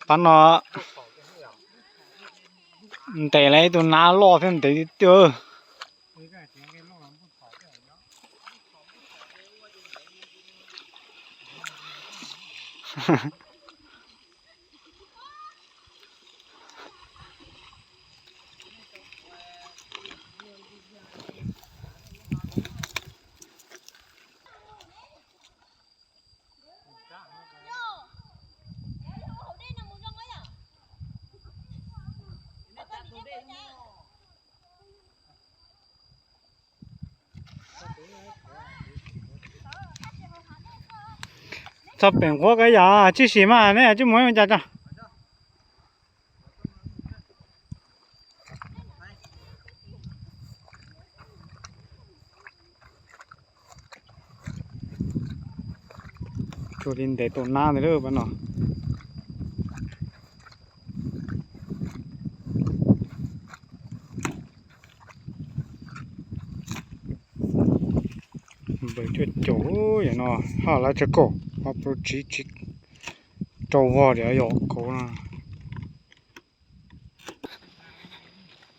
Pab no ntes lawm ib tug nab loj thiab ntev tiag tiag. Txog pem nquab koj yam tsis sim mas neb tsis mus ua cas tso. Tsuas li ntev tus nab ntawd lawm pab no. Npawg cuaj caum, yam no haj lawv tsa kaum ob plaub tsib tsib rau vog tias yog kauv no.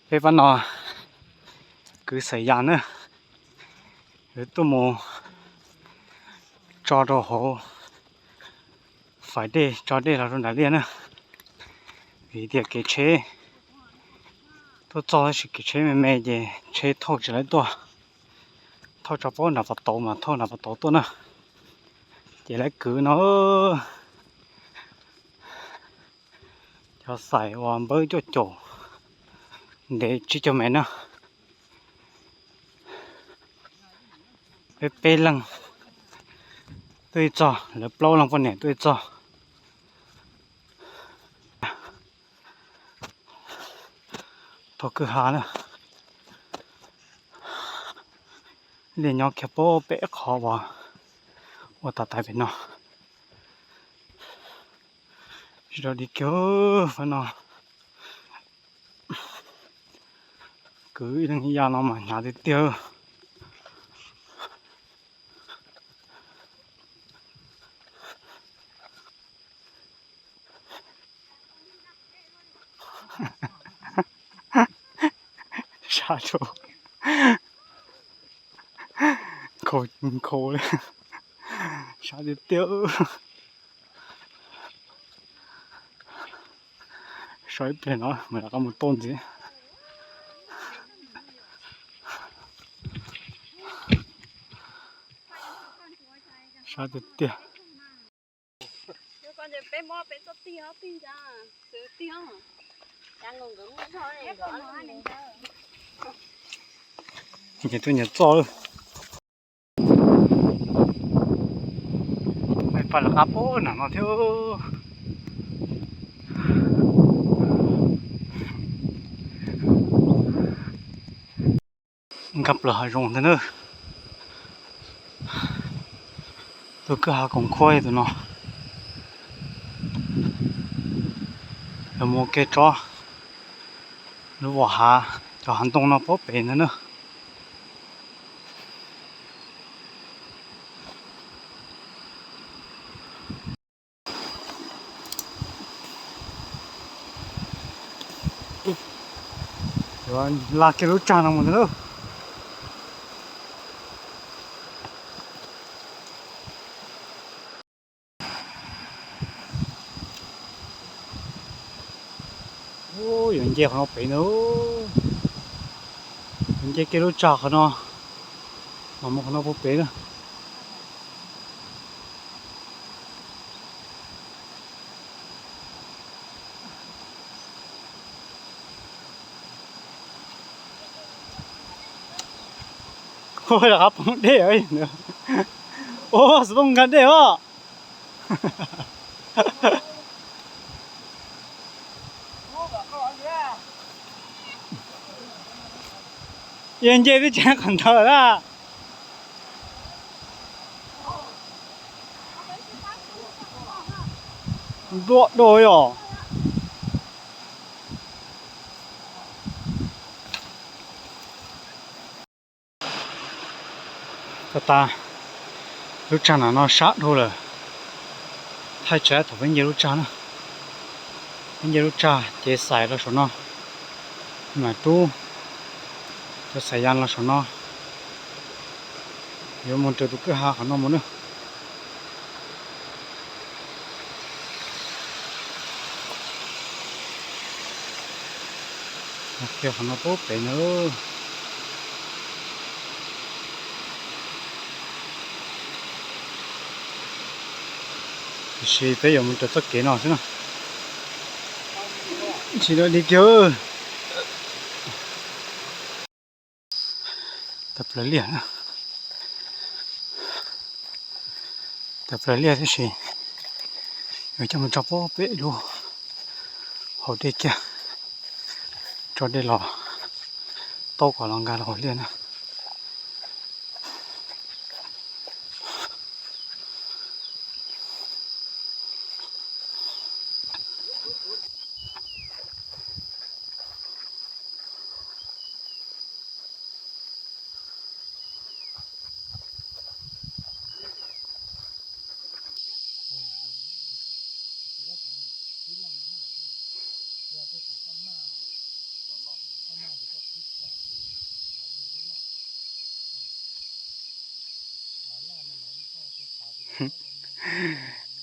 Peb pab no kwv xaim yas na, yuav tuaj mus tso rau hauv fais dej, tso dej los rau nram liaj na. Vim tias kev tsheb tuaj txog tab sis kev tsheb me me ces tsheb thauj tsis lawv tuaj. Thauj tso pab nram pas tauv mas thauj nram pas tauv tuaj na. Ces lawv kwv no, cov xaim uas npawg cuaj caum ntev tsib caug mev na. Peb peb leeg tuaj ib txog, lawv plaub leeg poj niam tuaj ib txog. Thaum kwj ha na, liaj nyob kiag pem qhov uas ua tau tais pem no. Tsis dog dig kiag pab no. Kwv ib leeg ib yam no mas hnyav tiag tiag. Sab rau, nkhaus nkhaus li, sab tiag tiag. So ib pliag no mam rov qab mus tuaj ntxiv. Sab tiag tiag. Nyias tuaj nyias txoj lawm. Pab lawv qab pab nram no thiab. Nkag plaws hav zoov ntag na. Tus kwj ha koom khuab tus no. Lawv mus ua ke tsob, lub vom hav, cov hav ntoo no pab pem ntag na. Yuav laj kiag lub tsag no mus ntag lauj. Yuav nce qhov no pem ntag. Yuav nce kiag lub tsag qhov no, mas mus qhov no puag pem na. Ua rov qab poob dej. Ua xov tooj nkag dej os. Yog nce twb tseem qhov ntawd lawm. Ntuaj dua yom. Tag tag, lub tsag no sab dhau lawm. Thaij tsav thaum peb nce lub tsag na. Nce lub tsag ces xais los saum no, mam rub cov xais ya los saum no, yuav mus raws tus kwj ha qhov no mus na. Qhov no pub pem na. Tiam sis peb yuav mus raws txoj kev no xwb na. Tsis li kiag. Tawm plaws liaj, tawm plaws liaj tab sis yuav coj mus tso pub pem lub hauv dej kiag, tso dej los taub kom los nkag los hauv liaj na.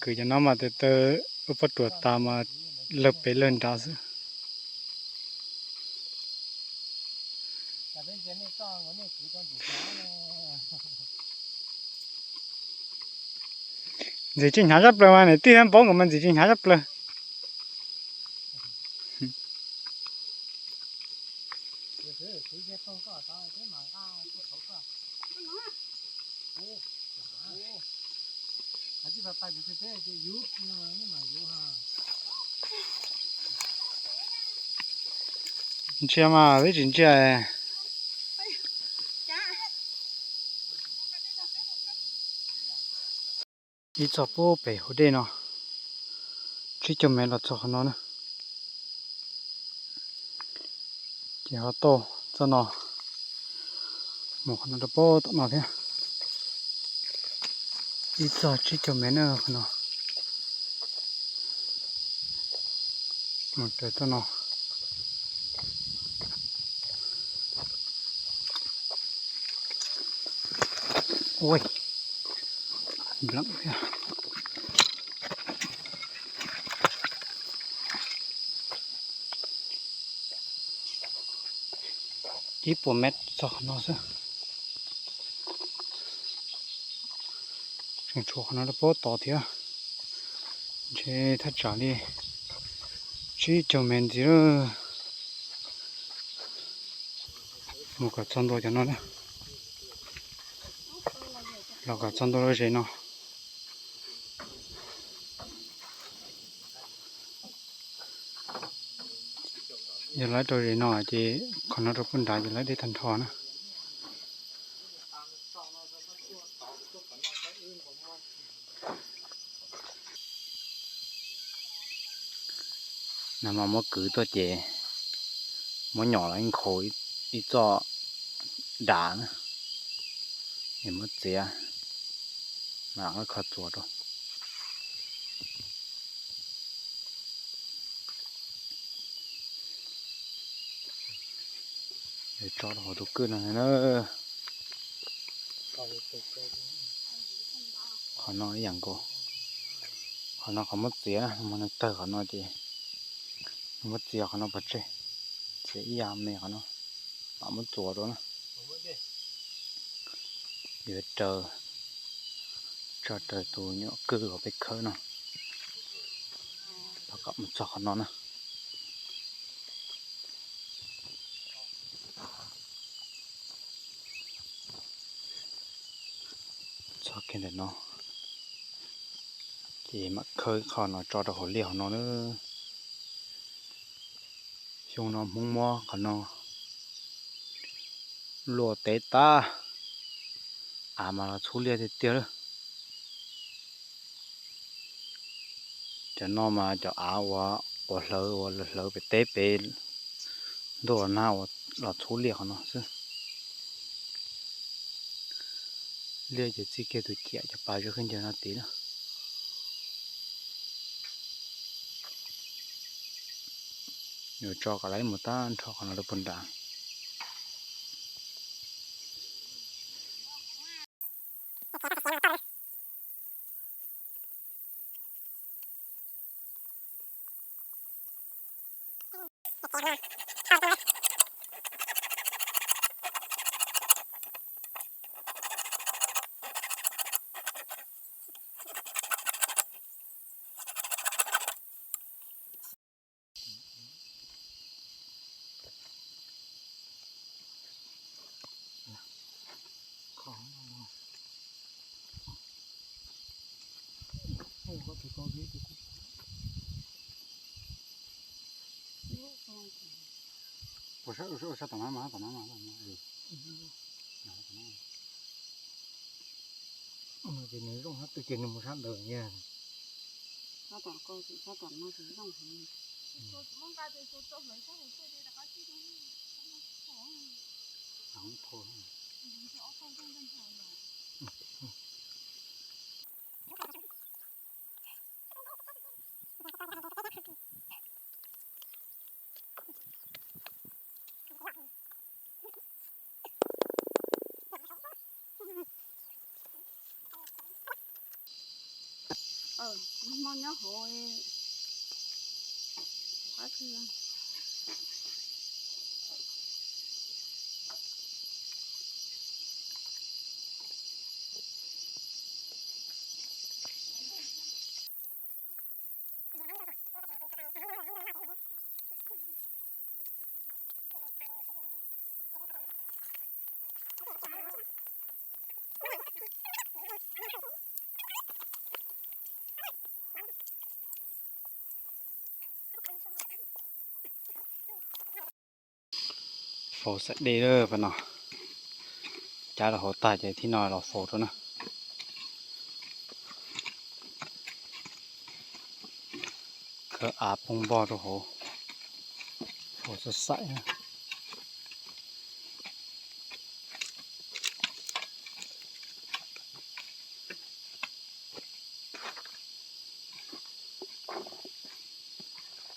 Kwv cov no mas tus taw ua pob ruam tas mas lawg pem lawg nrad xwb. Ntxim tsis hnyav sab plaws mas niam tij paub nkaus mas ntxim tsis hnyav sab plaws. Ntsia mas twb tsis ntsia. Ib txoj pub pem hauv dej no, tsib caug mev los txog qhov no na. Ces ho tau txoj no mus qhov no rau pem tom no thiab. Ib txoj tsib caug mev na qhov no. Mus raws txoj no. Ui, npleem thiab. Ib puas mev txog qhov no xwb. Tseem tshuav qhov no rau pem tod thiab. Ntshe thaj tsam li tsib caug mev ntxiv lawm. Mus kom txog ntua cov no na. Los kom txog ntua lub zes no. Yog lawv rau zes no ces qhov no rau pem nrad ces lawv deb tag nrho na. Nag hmo muab kwv tuaj ces muab nyom los nkhaus ib txoj dav na, es muab txiav mas kho txuas rau. Tso rau hauv tus kwj no na. Qhov no ib yam nkaus. Qhov no qhov muab txiav na, nws tawg qhov no ces muab txiav qhov no pov tseg, txiav ib yam me qhov no, mam muab txuas rau na. Yuav raws, tso raws tus nyuam kwj uas peb khawb no, los kom mus txog qhov no na. Txog kiag ntawm no ces mam khawb ib qho no tso rau hauv liaj hauv no na. Xyoo no Hmoob muab qhov no luaj tev tag, av mas los txhub liaj tiag tiag lawm. Cov no mas cov av uas, uas hlawv, uas hlawv pem teb pem ntuj los nag uas los txhub liaj qhov no xwb. Liaj ces txij kiag tus ciam cov pas zog khaub ncaws no tid na. Yuav tso kom lawv mus tag nrho qhov no rau puag nrad. Ua sab tom no mas, tom no mas. Ces nws zoo sab twg ces nws mus sab ntawd na. Hmo nyob hauv qab twg. Faus xaim dej lawm pab no. Cav los hauv tag ces thib no los faus rau na. Khawb av poob npoj rau hauv, faus xaim xaim na.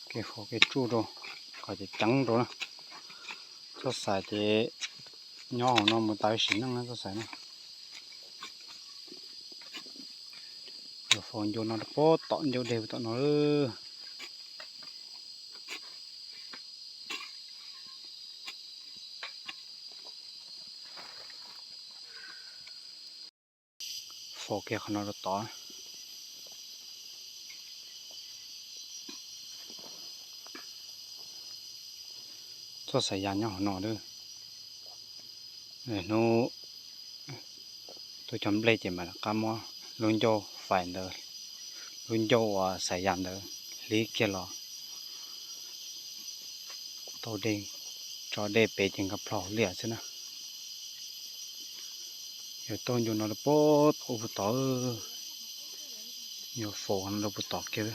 Kev faus kev tsuj rau kom ceev ceev rau na. Txoj xaim ces nyob hauv no mus tas sim neej na txoj xaim na. Yuav faus ncau no rau puag tom ncauj dej puag tom no. Faus kiag qhov no rau tod. Txoj xaim yas nyob hauv no. Hnub tuaj cog nplej ces mam rov qab muab lub ncauj fais ntawd, lub ncauj uas xaim yas ntawd hlib kiag los tau dej, tso dej pem ces nkag plho liaj xwb na. Yuav tau ncau no rau puag tom, puag tod, yuav faus no rau puag tod kiag.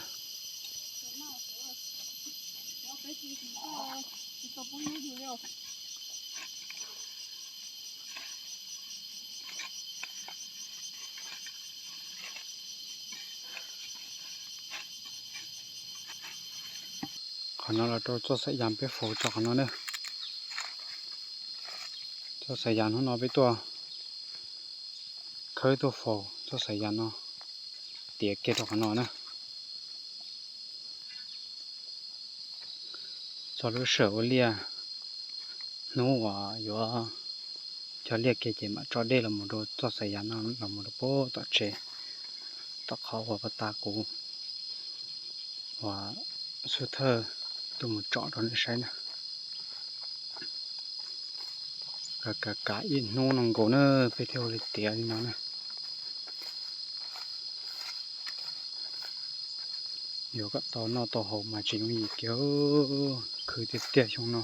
Qhov no los rau txoj xaim yas peb faus tso qhov no na. Txoj xaim yas hnub no peb tuaj khawb tuaj faus txoj xaim yas no tiav kiag rau qhov no na. Txog lub sij hawm ua liaj, hnub uas yuav cog liaj kiag ces mam tso dej los mus rau txoj xaim yas no los mus rau puag tom tsev, tom qhov uas pas tas kuv uas xub thawj tuaj mus tsom rau nej saib na. Kav kav ib hnub no nkaus na peb thiaj ua li tiav li no na. Yuav kom tau noj tau haus mas tsis yooj yim kiag, khwv tiag tiag xyoo no.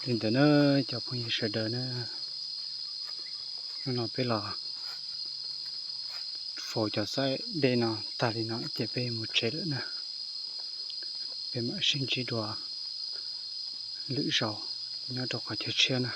Li ntawd na, cov phooj ywg sawv daws na, hnub no peb los faus cov xaim dej no tag li no ces peb mus tsev lawm na. Peb mam sib ntsib dua lwm zaus nyob rau qhov chaw tshiab na.